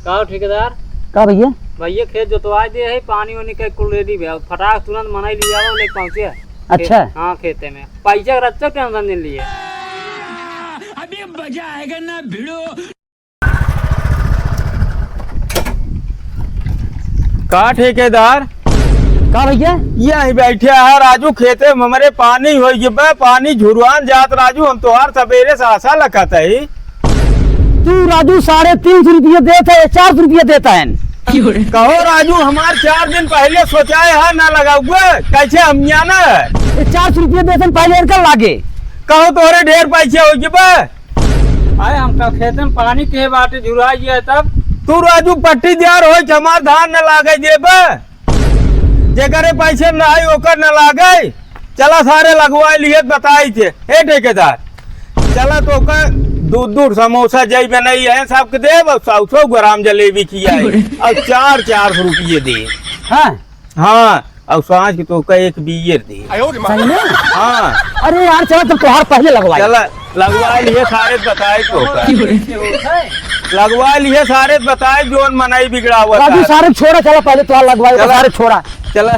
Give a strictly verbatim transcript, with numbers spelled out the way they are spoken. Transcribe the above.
का हो ठेकेदार? का भइया? भइया, खेत जोतवाइ दे है, पानी वानी के कुल ready बा। फटाक तुरंत मनई लियावा, लेके पहुँचे। अच्छा। हाँ, खेते में। पैसा के रखते tension नहीं लिए। अभी मजा आएगा ना भिड़ो। का ठेकेदार? का भइया? यहीं बैठे है राजू, खेते में हमरे पानी होइ गए बा, पानी झुरवान जात राजू, हम तोहार सबेरे से आशा लखत है। तू राजू साढ़े तीन सौ रुपये देत है, चार सौ रुपये देत है। कहो राजू, हमार चार दिन पहिले सोचाए है ना लगाउए, कैसे हम जाना है? ये चार सौ रुपये देत है पहिले इनका लागे। कहो तोहरे ढेर पैसे होइ गए बा। आए हमका खेते में पानी के बाटे झुराइ गया तब। तू राजू पट्टीदार होइ के हमार धान न लागे देबे। जेकरे पैसे न आई ओकर न लागे। चला सारे लगवाइ लिए बताई थे। हे ठेकेदार, चला तोका दूध दूध समोसा जई बनाई है सबके देब और सौ सौ ग्राम जलेबी खियाई और चार चार सौ रुपये दे। हाँ। हाँ, और साँझ के तोका एक beer दे। सही में? हाँ। अरे यार, चला तब तोहार पहिले लगवाई। चला, लगवाइ लिए सारे बताए तोका। लगवाइ लिए सारे बताए, जोन मनई बिगड़ावत राजू, है। सारे छोड़ा, चला पहिले तोहार लगवाई, चला। सारे छोड़ा। चला।